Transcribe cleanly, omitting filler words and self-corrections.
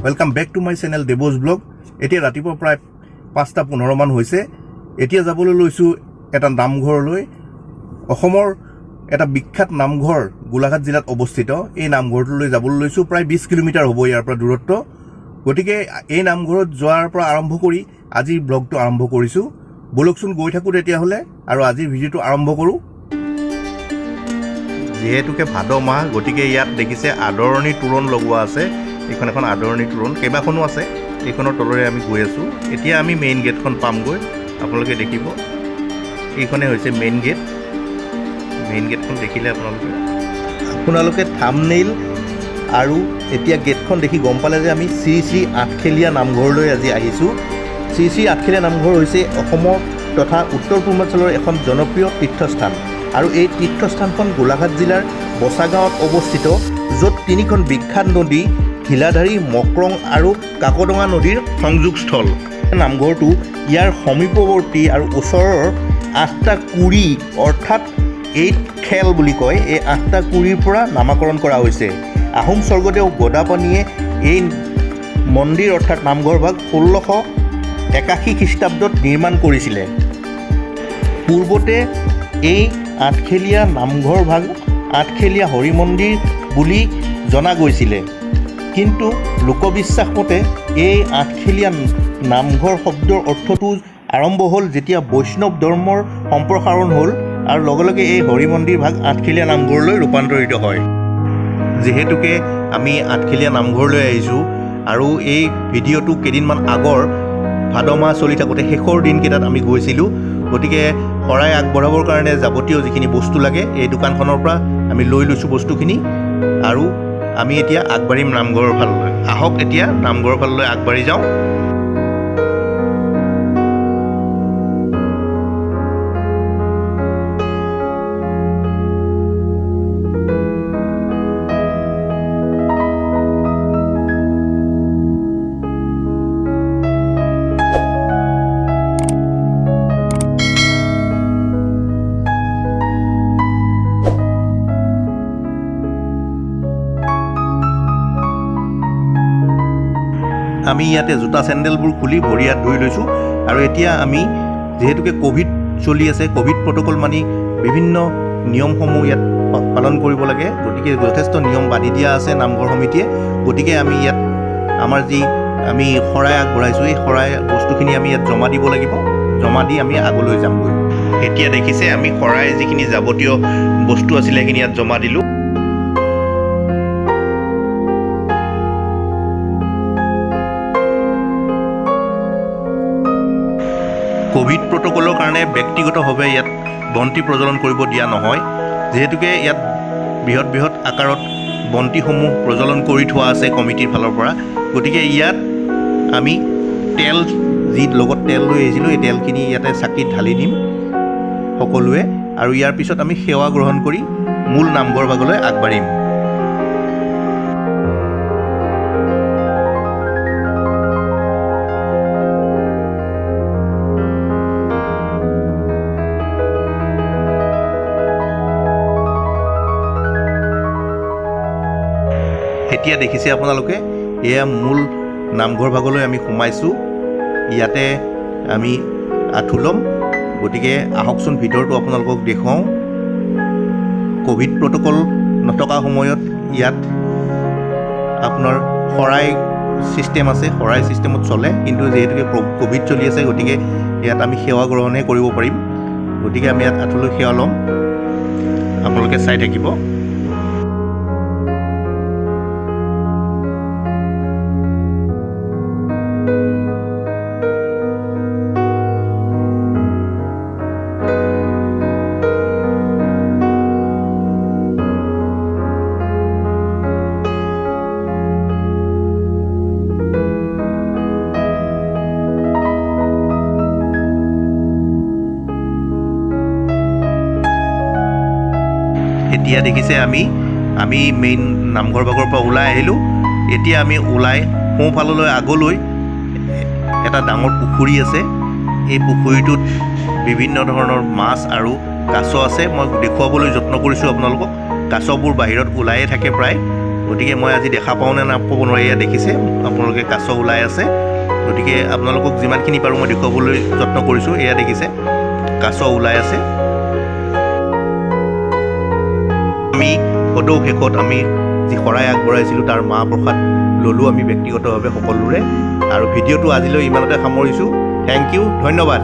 Welcome back to my channel Deb's Vlog. এতিয়া ৰাতিপুৱা প্ৰায় 5টা 15মান হৈছে। এতিয়া যাবলৈ লৈছোঁ এটা নামঘৰলৈ। অসমৰ এটা বিখ্যাত নামঘৰ, গোলাঘাট জিলাত অৱস্থিত এই নামঘৰটোলৈ যাবলৈ লৈছোঁ। প্ৰায় 20 কিলোমিটাৰ হ'ব ইয়াৰ পৰা দূৰত্ব। গতিকে এই নামঘৰত যোৱাৰ পৰা আৰম্ভ কৰি আজিৰ ব্লগটো আৰম্ভ কৰিছোঁ। ব'লকচোন, গৈ থাকোঁ তেতিয়াহ'লে আৰু আজিৰ ভিডিঅ'টো আৰম্ভ কৰোঁ। যিহেতুকে ভাদ মাহ, গতিকে ইয়াত দেখিছে আদৰণি তোৰণ লগোৱা আছে। এইখন এখন আদৰণি তোৰণ, কেইবাখনো আছে। এইখনৰ তলৰে আমি গৈ আছোঁ। এতিয়া আমি মেইন গেটখন পামগৈ, আপোনালোকে দেখিব। এইখনে হৈছে মেইন গেট। মেইন গেটখন দেখিলে আপোনালোকে আপোনালোকে থামনেইল আৰু এতিয়া গেটখন দেখি গম পালে যে আমি শ্ৰী শ্ৰী আঠখেলীয়া নামঘৰলৈ আজি আহিছোঁ। শ্ৰী শ্ৰী আঠখেলীয়া নামঘৰ হৈছে অসমৰ তথা উত্তৰ পূৰ্বাঞ্চলৰ এখন জনপ্ৰিয় তীৰ্থস্থান আৰু এই তীৰ্থস্থানখন গোলাঘাট জিলাৰ বচাগাঁৱত অৱস্থিত, য'ত তিনিখন বিখ্যাত নদী ঘিলাধাৰী, মক্ৰং আৰু কাকডোঙা নদীৰ সংযোগস্থল। নামঘৰটো ইয়াৰ সমীপৱৰ্তী আৰু ওচৰৰ আঠটা কুৰি, অৰ্থাৎ এইট খেল বুলি কয়, এই আঠটা কুৰিৰ পৰা নামাকৰণ কৰা হৈছে। আহোম স্বৰ্গদেউ গদাপাণিয়ে এই মন্দিৰ অৰ্থাৎ নামঘৰ ভাগ 1681 খ্ৰীষ্টাব্দত নিৰ্মাণ কৰিছিলে। পূৰ্বতে এই আঠখেলীয়া নামঘৰ ভাগ আঠখেলীয়া হৰি মন্দিৰ বুলি জনা গৈছিলে। কিন্তু লোকবিশ্বাস মতে এই আঠখেলীয়া নামঘৰ শব্দৰ অৰ্থটো আৰম্ভ হ'ল যেতিয়া বৈষ্ণৱ ধৰ্মৰ সম্প্ৰসাৰণ হ'ল আৰু লগে লগে এই হৰি মন্দিৰ ভাগ আঠখেলীয়া নামঘৰলৈ ৰূপান্তৰিত হয়। যিহেতুকে আমি আঠখেলীয়া নামঘৰলৈ আহিছোঁ আৰু এই ভিডিঅ'টো কেইদিনমান আগৰ, ভাদ মাহ চলি থাকোঁতে শেষৰ দিনকেইটাত আমি গৈছিলোঁ। গতিকে শৰাই আগবঢ়াবৰ কাৰণে যাৱতীয় যিখিনি বস্তু লাগে, এই দোকানখনৰ পৰা আমি লৈ লৈছোঁ বস্তুখিনি আৰু আমি এতিয়া আগবাঢ়িম নামঘৰৰ ফাললৈ। আহক, এতিয়া নামঘৰৰ ফাললৈ আগবাঢ়ি যাওঁ। আমি ইয়াতে জোতা চেণ্ডেলবোৰ খুলি ভৰি হাত ধুই লৈছোঁ আৰু এতিয়া আমি যিহেতুকে ক'ভিড চলি আছে, ক'ভিড প্ৰট'কল মানি বিভিন্ন নিয়মসমূহ ইয়াত পালন কৰিব লাগে। গতিকে যথেষ্ট নিয়ম বান্ধি দিয়া আছে নামঘৰ সমিতিয়ে। গতিকে আমি ইয়াত আমাৰ যি আমি শৰাই আগবঢ়াইছোঁ, এই শৰাই বস্তুখিনি আমি ইয়াত জমা দিব লাগিব। জমা দি আমি আগলৈ যামগৈ। এতিয়া দেখিছে, আমি শৰাই যিখিনি যাৱতীয় বস্তু আছিলে, সেইখিনি ইয়াত জমা দিলোঁ। ক'ভিড প্ৰট'কলৰ কাৰণে ব্যক্তিগতভাৱে ইয়াত বন্তি প্ৰজ্বলন কৰিব দিয়া নহয়। যিহেতুকে ইয়াত বৃহৎ বৃহৎ আকাৰত বন্তিসমূহ প্ৰজ্বলন কৰি থোৱা আছে কমিটিৰ ফালৰ পৰা, গতিকে ইয়াত আমি তেল যি লগত তেল লৈ আহিছিলোঁ, এই তেলখিনি ইয়াতে চাকিত ঢালি দিম সকলোৱে আৰু ইয়াৰ পিছত আমি সেৱা গ্ৰহণ কৰি মূল নামঘৰ ভাগলৈ আগবাঢ়িম। এতিয়া দেখিছে আপোনালোকে, এয়া মূল নামঘৰ ভাগলৈ আমি সোমাইছোঁ। ইয়াতে আমি আঁঠু ল'ম। গতিকে আহকচোন, ভিতৰটো আপোনালোকক দেখুৱাওঁ। ক'ভিড প্ৰট'কল নথকা সময়ত ইয়াত আপোনাৰ শৰাই ছিষ্টেম আছে, শৰাই ছিষ্টেমত চলে। কিন্তু যিহেতুকে ক'ভিড চলি আছে, গতিকে ইয়াত আমি সেৱা গ্ৰহণহে কৰিব পাৰিম। গতিকে আমি ইয়াত আঁঠু লৈ সেৱা ল'ম, আপোনালোকে চাই থাকিব। এতিয়া দেখিছে, আমি আমি মেইন নামঘৰ ভাগৰ পৰা ওলাই আহিলোঁ। এতিয়া আমি ওলাই সোঁফাললৈ আগলৈ এটা ডাঙৰ পুখুৰী আছে। এই পুখুৰীটোত বিভিন্ন ধৰণৰ মাছ আৰু কাছ আছে। মই দেখুৱাবলৈ যত্ন কৰিছোঁ আপোনালোকক। কাছবোৰ বাহিৰত ওলায়ে থাকে প্ৰায়। গতিকে মই আজি দেখা পাওঁ নে নাপাব নোৱাৰি। এয়া দেখিছে আপোনালোকে, কাছ ওলাই আছে। গতিকে আপোনালোকক যিমানখিনি পাৰোঁ মই দেখুৱাবলৈ যত্ন কৰিছোঁ। এয়া দেখিছে, কাছ ওলাই আছে। আমি সদৌ শেষত আমি যি শৰাই আগবঢ়াইছিলোঁ, তাৰ মাহ প্ৰসাদ ল'লোঁ আমি ব্যক্তিগতভাৱে সকলোৰে। আৰু ভিডিঅ'টো আজিলৈ ইমানতে সামৰিছোঁ। Thank U, ধন্যবাদ।